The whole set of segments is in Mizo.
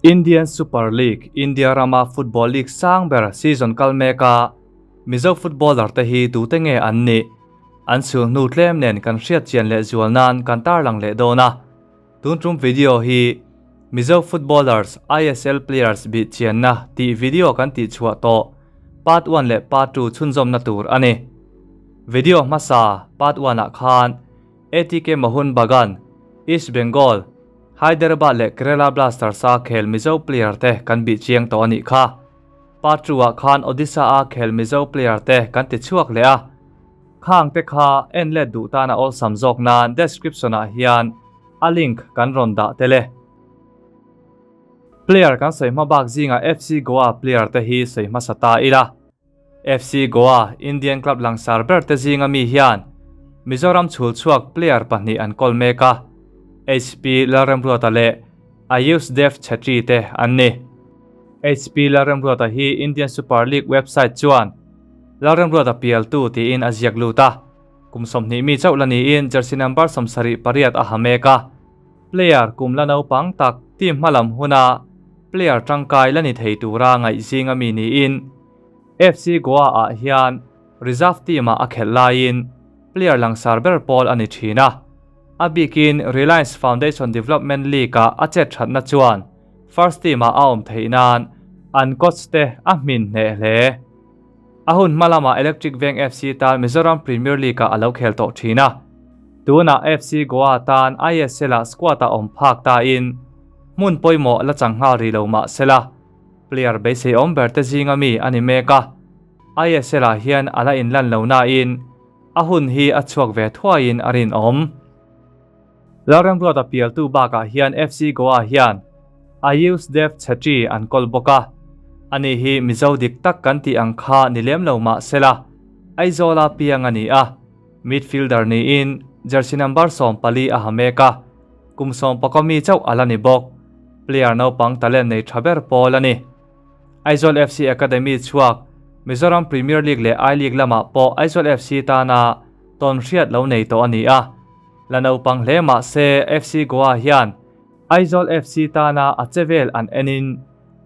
Indian Super League, India rama football league sang ber season kal meka Mizo footballer te hi tute nge an nih? An chhul hnu tlem nen kan hriat chian leh zual nan kan tarlang leh dawn a. Tun tum video hi Mizo footballers ISL players bih chianna tih video kan tih chhuah tawh part 1 leh part 2 chhunzawmna tur a ni. Video hmasa part 1 ah khan ATK Mohun Bagan, East Bengal, Hyderabad leh Kerala Blasters a khel Mizo player te kan bih chiang tawh a nih kha. Part 2 ah khan Odisha a khel Mizo player te kan ti chhuak leh a. Khang te kha en let duh tan a awlsam zawk nan description ah hian a link kan rawn dah tel e. Player kan sawi hma bak zingah FC Goa player te hi sawi hmasa ta ila. FC Goa, Indian club langsar ber te zinga mi hian Mizoram chhul chhuak player pahnih an kawl mek a, HP Lalremruata leh Ayush Dev Chhetri te an ni. HP Lalremruata hi Indian Super League website chuan Lalremruata pialtu tiin a ziak lut a, kum 20 mi chauh la niin jersey number 78 a ha mek a. Player kum la naupang tak team hmalam huna player tangkai la ni thei tura ngaih zinga mi niin FC Goa ah hian reserve team ah a khelh laiin player langsar ber pawl a ni thin a. A bikin Reliance Foundation Development League ah a chet thatna chuan first team ah a awm theih nan an coach te a hmin hneh hle. A hun hma lamah Electric Veng FC tan Mizoram Premier League ah a lo khel tawh thin a. Tunah FC Goa tan ISL ah squad ah awm phak ta in hmun pawimawh la chang nghal rih lo mah sela player beisei awm ber te zinga mi a ni mek a. ISL ah hian a la inlan lo nain a hun hi a chhuak ve thuaiin a rinawm. Lalremruata pialtu bakah hian FC Goa hian Ayush Dev Chhetri an kawl bawk a. Ani hi Mizo dik tak kan tih ang kha ni lem lo mah sela, Aizawla piang a ni a. Midfielder niin jersey number 14 a ha mek a, kum 11 mi chauh a la ni bawk. Player naupang talent nei tha ber pawl a ni. Aizawl FC Academy chhuak Mizoram Premier League leh I-League lamah pawh Aizawl FC tana tawn hriat lo nei tawh a ni a. La naupang hle mah se FC Goa hian Aizawl FC tana a che vel an enin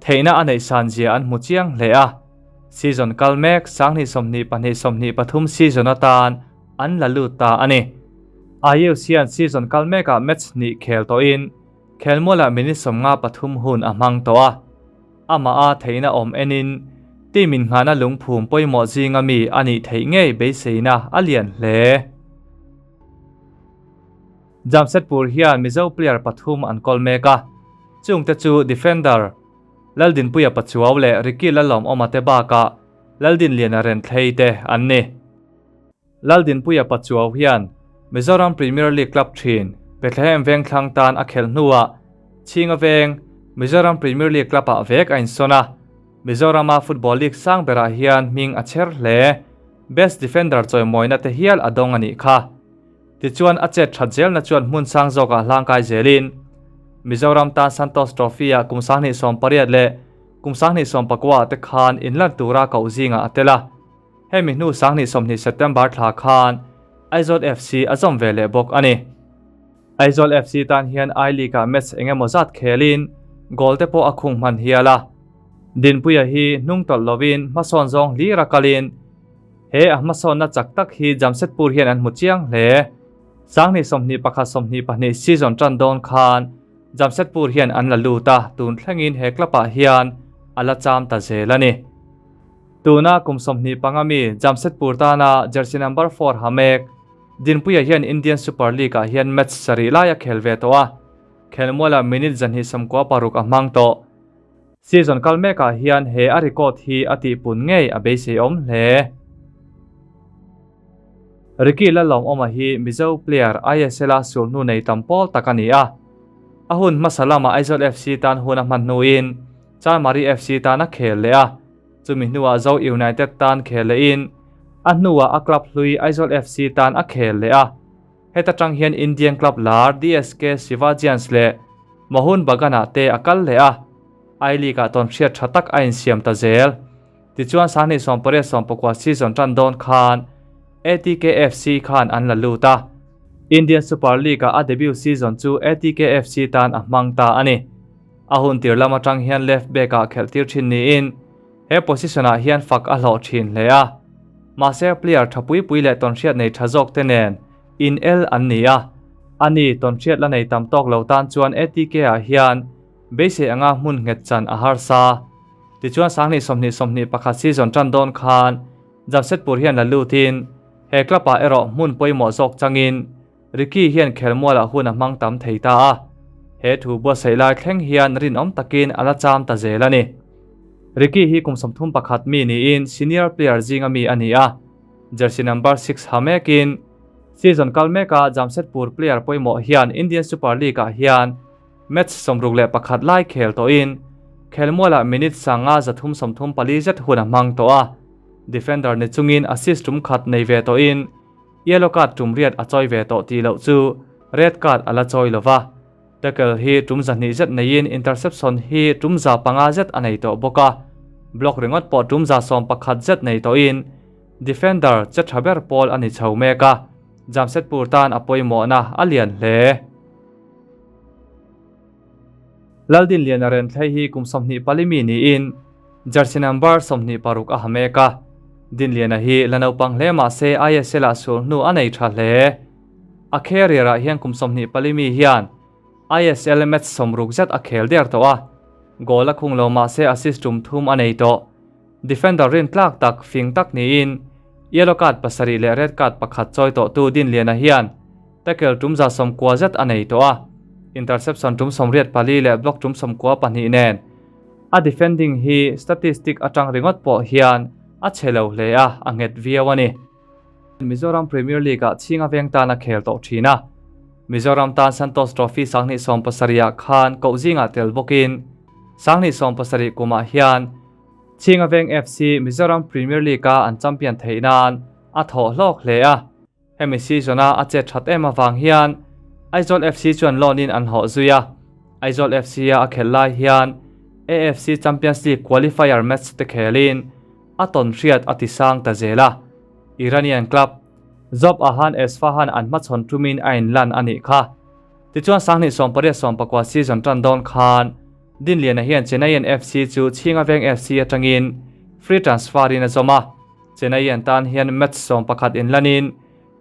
theihna a neih san zia an hmu chiang hle a. Season kal mek 2022 23 season atan an la lut ta a ni. Ayush hian season kal mekah match hnih khel tawhin khelmualah minute 53 hun a hmang tawh a. Amah a theihna awm enin team inngahna lungphum pawimawh zinga mi a nih theih ngei beiseina a lian hle. Jamshedpur hian Mizo player pathum an kawl mek a, chungte chu defender Laldinpuia Pachuau leh Ricky Lalawmawma te bakah Laldinliana Renthlei te an ni. Laldinpuia Pachuau hian Mizoram Premier League club thin Bethlehem Vengthlang tan a khelh hnuah Chhinga Veng Mizoram Premier League club ah vek a insawn a, Mizorama football league sang berah hian hming a chher hle. Best defender chawimawina te hial a dawng a nih kha. Tichuan a chet that zelna chuan hmun sang zawkah hlangkai zelin Mizoram tan Santosh Trophy ah kum 2018 leh kum 2019 te khan inlan tura koh zingah a tel a. Hemi hnu 2020 September thla khan Aizawl FC a zawm ve leh bawk a ni. Aizawl FC tan hian I-League ah match engemaw zat khelin goal te pawh a khung hman hial a. Dinpuia hi hnung tawlh lovin hmasawn zawng hlir a kalin he a hmasawnna chak tak hi Jamshedpur hian an hmu chiang hle. 2021 22 season tan dawn khan Jamshedpur hian an la lut a, tun thlengin he club ah hian a la cham ta zel a ni. Tuna kum 25 mi Jamshedpur tana jersey number 4 ha mek Dinpuia hian Indian Super League ah hian match sarih lai a khel ve tawh a, khelmualah minute 246 a hmang tawh. Season kal mekah hian he a record hi a tihpun ngei a beisei awm hle. Ricky Lalawmawma hi Mizo player ISL a sulhnu nei tam pawl tak a ni a. A hun hmasa lamah Aizawl FC tan hun a hman hnuin Chanmari FC tan a khel leh a. Chumi hnuah Zo United tan khel lehin a hnuah a club hlui Aizawl FC tan a khel leh a. Heta tang hian Indian club lar DSK Shivajians leh Mohun Bagan ah te a kal leh a. I-League ah tawn hriat tha tak a insiam ta zel. Tichuan 2018-19 season tan dawn khan ATK FC khan an la lut a. Indian Super League ah a debut season chu ATK FC tan a hmang ta a ni. A hun tir lam atang hian left back ah khelh tir thin niin he position ah hian fak a hlawh thin hle a. Mahse player tha pui pui leh tawnhriat nei tha zawk te nen in el an ni a. Ani tawnhriat la nei tam tawk lo tan chuan ATK ah hian beisei anga hmun nghet chan a harsa. Tichuan sanghnih sawmhnih sawmhnih pakhat season tan dawn khan Jamshedpur hian la lutin he club ah erawh hmun pawimawh zawk changin Ricky hian khelmualah hun a hmang tam thei ta a, he thu buatsaih lai thleng hian rinawm takin a la cham ta zel a ni. Ricky hi kum 31 mi niin senior player zinga mi a ni a, jersey number 6 ha mekin season kal meka Jamshedpur player pawimawh hian Indian Super League-ah hian match 61 lai khel tawhin khelmualah minute 534 zet hun a hmang tawh a, defender ni chungin assist tum khat nei ve tawhin Yellow card tum riat a chawi ve tawh tih loh chu red card a la chawi lo va. Tackle hi tum 200 zet neiin interception hi tum 500 zet a nei tawh bawk a. Block ringawt pawh tum 11 zet nei tawhin defender che tha ber pawl a ni chho mek a. Jamshedpur tan a pawimawhna a lian hle. Laldinliana Renthlei hi kum 24 mi niin jersey number 26 a ha mek a. Dinliana hi la naupang hle mah se ISL ah sul hnu a nei tha hle. A career ah hian kum 24 mi hian ISL match 60 zet a khel der tawh a. Goal a khung lo mah se assist tum thum a nei tawh. Defender rin tlak tak fing tak niin yellow card 7 leh red card pakhat chawi tawh tu Dinliana hian tackle tum 90 zet a nei tawh a. Interception tum 84 leh block tum 92 nen a defending hi statistic atang ringawt pawh hian a che lo hle a, a nghet viau a ni. Mizoram Premier League ah chhinga veng tan a khel tawh thin a. Mizoram tan Santosh Trophy 2017 ah khan koh zingah tel bawkin 2017 kumah hian Chhinga Veng FC Mizoram Premier League a an champion theih nan a thawh hlawk hle a. Hemi season a a chet that em avang hian Aizawl FC chuan loan in an hawh zui a. Aizawl FC a a khel lai hian AFC Champions League qualifier match te khelin a tawn hriat a ti sang ta zel a. Iranian club Zob Ahan Esfahan an hmachhawn tumin a inlan a nih kha. Tichuan 2018-19 season tan dawn khan Dinliana hian Chennaiyin FC chu Chhinga Veng FC atangin free transfer in a zawm a. Chennaiyin tan hian match 11 inlanin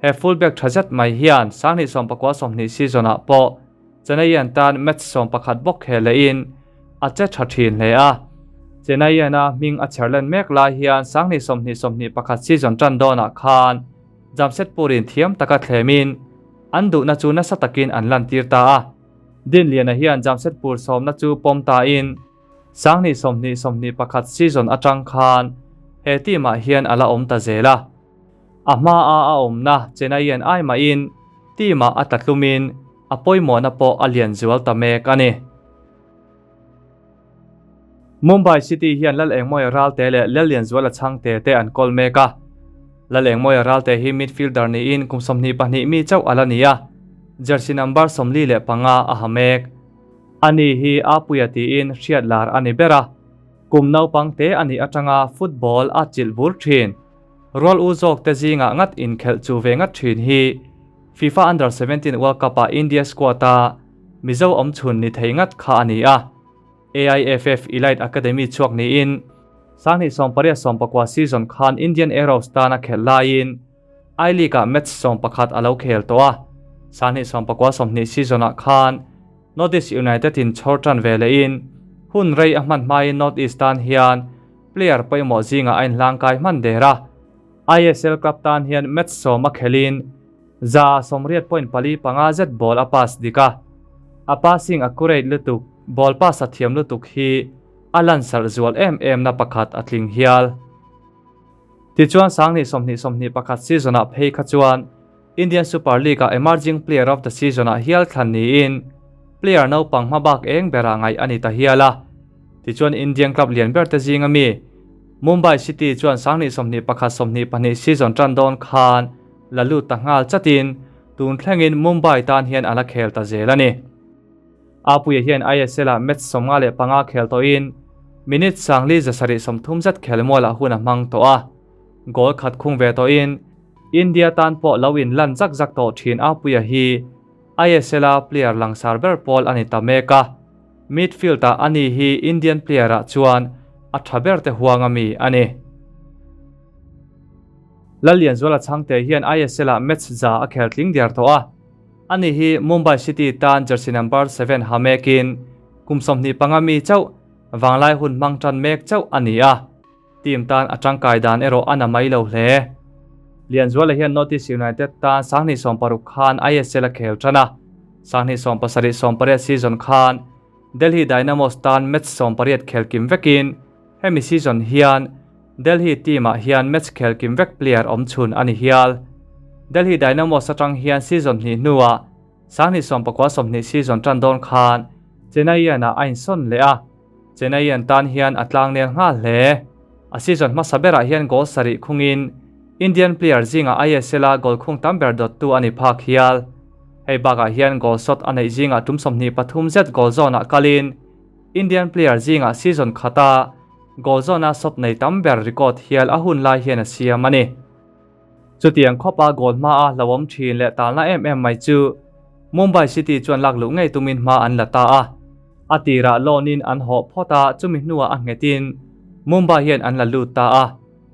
he fullback tha zet mai hian 2019-20 season ah pawh Chennaiyin tan match 11 bawk khel lehin a che tha thin hle a. Chennaiyin a hming a chherlen mek lai hian 2020-21 season tan dawnah khan Jamshedpur in thiam taka thlemin an duhna chu nasa takin an lan tir ta a. Dinliana hian Jamshedpur sawmna chu pawm ta in 2020-21 season atang khan he team ah hian a la awm ta zel a. A hma a a awmna Chennaiyin ai mahin team ah a tlatlumin a pawimawhna pawh a lian zual ta mek a ni. Mumbai City hian Lal Engmawia Ralte leh Lal Lianzuala Chhangte te an kawl mek a. Lal Engmawia Ralte hi midfielder niin kum 22 mi chauh a la ni a. Jersey number 45 a ha mek. Ani hi Apuia tiin hriat lar a ni ber a. Kum naupang te a nih atanga football a chilh bur thin. Rual u zawk te zingah ngat inkhelh chu ve ngat thin hi FIFA Under 17 World Cup ah India squad a Mizo awm chhun ni thei ngat kha a ni a. AIFF Elite Academy chhuak niin 2018-19 season khan Indian Arrows tan a khelh laiin I League ah match 11 a lo khel tawh a. 2019-20 season ah khan North East United in chhawr tan ve lehin hun rei a hman hmain North East tan hian player pawimawh zingah a inhlangkai hman der a. ISL club tan hian match 10 a khelin 80.45 zet ball a pass dik a. A passing accurate lutuk, ball pass a thiam lutuk hi a lan sarh zual em em na pakhat a tling hial. Tichuan 2020-21 season ah phei kha chuan Indian Super League ah Emerging Player of the Season ah hial thlan niin player naupang hmabak eng berah ngaih a ni ta hial a. Tichuan Indian club lian ber te zinga mi Mumbai City chuan 2021-22 season tan dawn khan la lut ta nghal chatin tun thlengin Mumbai tan hian a la khel ta zel a ni. Apuia hian ISL ah match 55 khel tawhin minute 430 zet khel mualah hun a hmang tawh a. Goal khat khung ve tawhin India tan pawh lo in lan zak zak tawh thin Apuia hi ISL a player langsar ber pawl a ni ta mek a. Midfield-ah ani hi Indian player-ah chuan a tha ber te huang ami a ni. Lallianzuala Chhangte hian ISL-ah match za a khel tling diar tawh a. Ani hi Mumbai City tan jersey number seven ha mekin kum 25 mi chauh vanglai hun hmang tan mek chauh a ni a. Team tan a tangkai dan erawh a na mai lo hle. Lianzuala hian Northeast United tan 2016 khan ISL a khel tan a. 2017 18 season khan Delhi Dynamos tan match 18 khel kim vekin hemi season hian Delhi team-ah hian match khel kim vek player awm chhun a ni hial. Delhi Dynamos atang hian season hnih hnuah 2019 20 season tan dawn khan Chennaiyin-ah a insawn leh a. Chennaiyin tan hian a tlang nel nghal hle. A season hmasa berah hian goal sarih khungin Indian player zingah ISL-a goal khung tam ber dawttu a ni phak hial. Hei bakah hian goal shot a neih zingah tum 23 zet goal zawnah kalin Indian player zingah season khata goal zawna shot nei tam ber record hial a hun lai hian a siam a ni. Chutiang khawpa goal hmaa hlauhawm thin leh talna em em mai chu Mumbai City chuan lak luh ngei tumin hma an la ta a. A tirah loan-in an hawh phawt a, chumi hnuah a nghetin Mumbai hian an la lut ta a.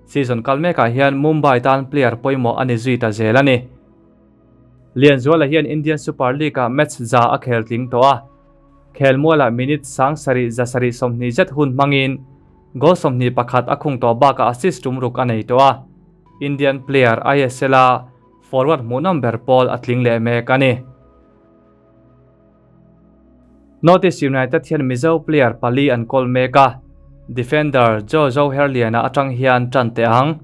Season kal mekah hian Mumbai tan player pawimawh a ni zui ta zel a ni. Lianzuala hian Indian Super League-ah match za a khel tling tawh a. Khelmualah minute 7720 zet hun hmangin goal 21 a khung tawh bakah assist tum ruk a nei tawh a. Indian player ISL-a forward hmuhnawm ber pawl a tling leh mek a ni. Northeast United hian Mizo player pali an kawl mek a, defender Joe Zoherliana atang hian tan teh ang.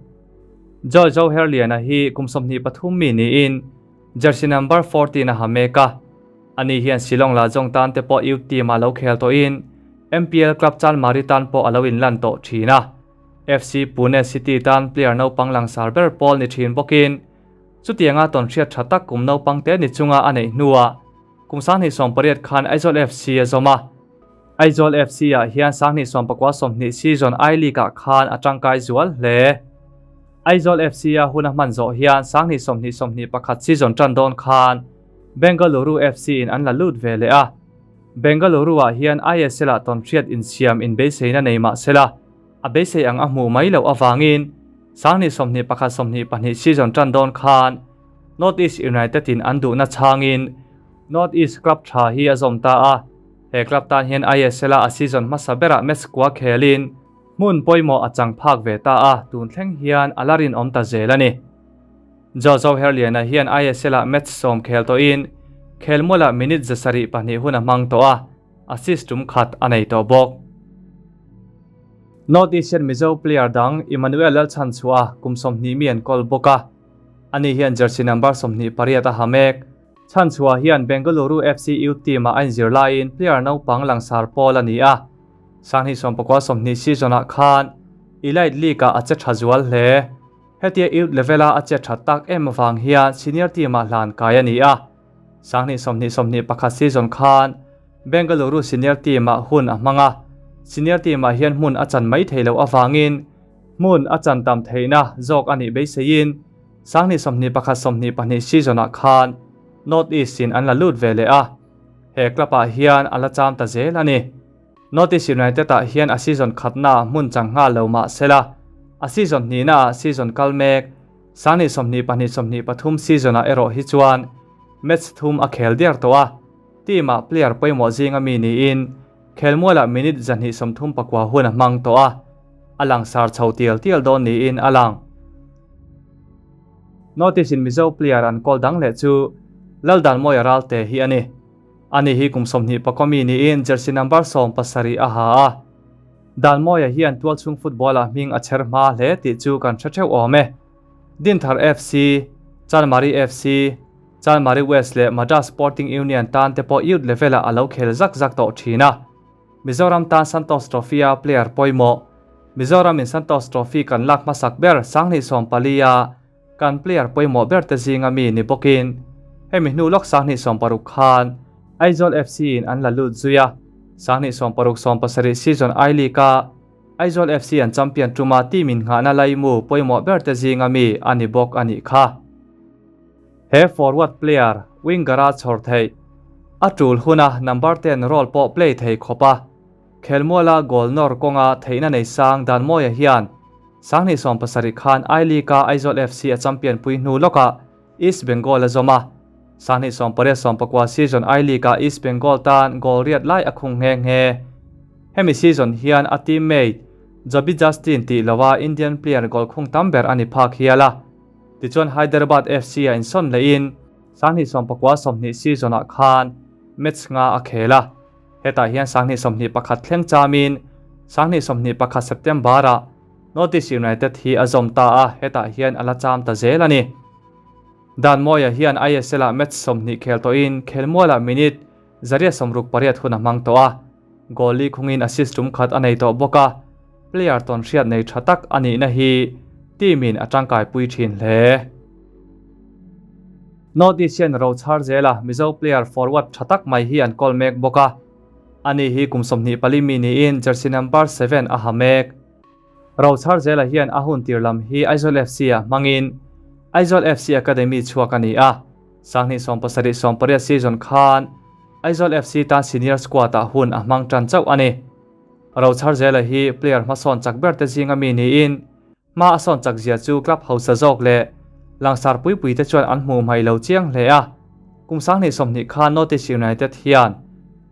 Joe Zoherliana hi kum 23 mi niin jersey number 14 a ha mek a. Ani hian Shillong Lajong tan te pawh youth team-ah lo khel tawhin MPL club Chanmari tan pawh a lo inlan tawh thin a. FC Pune City tan player naupang langsar ber pawl ni thin bawkin chutianga tawnhriat tha tak kum naupang te ni chunga a neih hnuah kum 2018 khan Aizawl FC a zawm a. Aizawl FC-ah hian 2019 20 season I-League-ah khan a tangkai zual hle. Aizawl FC-a hun a hman zawh hian 2020 21 season tan dawn khan Bengaluru FC-in an la lut ve leh a. Bengaluru-ah hian ISL-ah tawnhriat insiam inbeiseina nei mah sela, a beisei ang a hmuh mai loh avangin 2021 22 season tan dawn khan North East United-in an duhna chhangin North East club tha hi a zawm ta a. He club tan hian ISL-a a season hmasa berah match kua khelin hmun pawimawh a chang phak ve ta a, tun thleng hian a la rinawm ta zel a ni. Jojo Herliana hian ISL-ah match 10 khel tawhin khelmualah minute 702 hun a hmang tawh a, assist tum khat a nei tawh bawk. North East hian Mizo player dang Emmanuel Lalchhanchhuah kum 20 mi an kawl bawk a, ani hian jersey number 28 a ha mek. Chhanchhuah hian Bengaluru FC youth team-ah a inzir laiin player naupang langsar pawl a ni a. 2019 20 season-ah khan Elite League-ah a che tha zual hle. Hetia youth level-a a che tha tak em avang hian senior team-ah hlan kai a ni a. 2020 21 season khan Bengaluru senior team-ah hun a hmang a. Senior team-ah hian hmun a chan mai thei loh avangin hmun a chan tam theihna zawk a nih beiseiin 2021 22 season-ah khan North East-in an la lut ve leh a. He club-ah hian a la cham ta zel a ni. North East United-ah hian a season khatnaah hmun chang nghal lo mah sela, a season hnihnaah season kal mek 2022 23 season-ah erawh hi chuan match thum a khel diar tawh a. Team-ah player pawimawh zinga mi niin khelmualah minute 239 hun a hmang tawh a, a langsar chho tial tial dawn niin a lang. North East-in Mizo player an kawl dang leh chu Laldanmawia Ralte hi a ni. Ani hi kum 24 mi niin jersey number 17 a ha a. Danmawia hian tualchhung football-ah hming a chher hma hle tih chu kan hre theuh awm e. Dinthar FC, Chanmari FC, Chanmari West leh Madras Sporting Union tan te pawh youth level-ah a lo khel zak zak tawh thin a. Mizoram tan Santosh Trophy-a player pawimawh. Mizoramin Santosh Trophy kan lak hmasak ber 2014-a kan player pawimawh ber te zinga mi ni bawkin hemi hnu lawk 2016 khan Aizawl FC-in an la lut zui a. 2016 17 season I-League-a Aizawl FC an champion tuma team-in nghahna laimu pawimawh ber te zinga mi a ni bawk a nih kha. He forward player, winger-a chhawr theih. A tul huna number 10 role pawh play thei khawp a, khelmuala goal nawr kawnga theihna nei sang Danmawia hian 2017 khan I-League-a Aizawl FC a champion pui hnu lawkah East Bengal a zawm a, 2018-19 season I-League-ah East Bengal tan goal riat lai a khung nghe nghe. Hemi season hian a teammate Joby Justin tih loha Indian player goal khung tam ber a ni phak hial a. Tichuan Hyderabad FC a insawn lehin 2019-20 season-ah khan match nga a khel a. Hetah hian 2021 thleng chamin 2021 September-ah Northeast United hi a zawm ta a, hetah hian a la cham ta zel a ni. Danmawia hian ISL-ah match 20 khel tawhin khelmualah minute 168 hun a hmang tawh a, goal li khungin assist tum khat a nei tawh bawk a, player tawn hriat nei tha tak a nihna hi team-in a tangkaipui thin hle. Northeast hian ro chhar zela Mizo player forward tha tak mai hi an kawl mek bawk a, ani hi kum 24 mi niin jersey number 7 a ha mek. Ro chhar zela hian a hun tir lam hi Aizawl FC ah hmangin Aizawl FC Academy chhuak a ni a, 2017-18 season khan Aizawl FC tan senior squad ah hun a hmang tan chauh a ni. Ro chhar zela hi player hmasawn chak ber te zinga mi niin hma a sawn chak zia chu club hausa zawk leh langsar puipui te chuan an hmuh hmaih lo chiang hle a. Kum 2020 khan Northeast United hian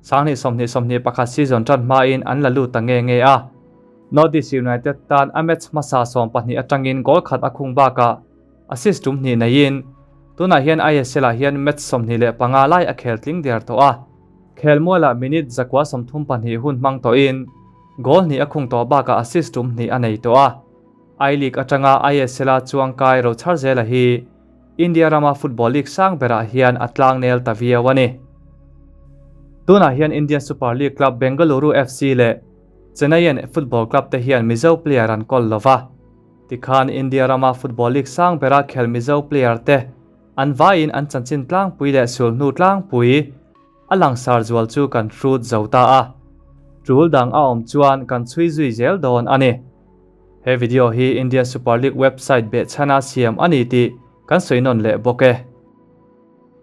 2020-21 season tan hmain an la lut ta nge nge a. Northeast United tan a match hmasa 12 atangin goal khat a khung bakah assist tum hnih neiin tunah hian ISL ah hian match 25 lai a khel tling der tawh a. Khelmualah minute 132 hun hmang tawhin goal hnih a khung tawh bakah assist tum hnih a nei tawh a. I-League atanga ISL a chuangkai ro chhar zela hi India rama football league sang berah hian a tlang nel ta viau a ni. Tunah hian Indian Super League club Bengaluru FC leh Chennaiyin football club te hian Mizo player an kawl lova. Tikhan India rama football league sang bera khel Mizo player te an vaiin an chanchin tlangpui leh sulhnu tlangpui a langsar zual chu kan hrut zo ta a. Tul dang a awm chuan kan chhui zui zel dawn a ni. He video hi India Super League website behchhana siam a ni tih kan sawi nawn leh bawk e.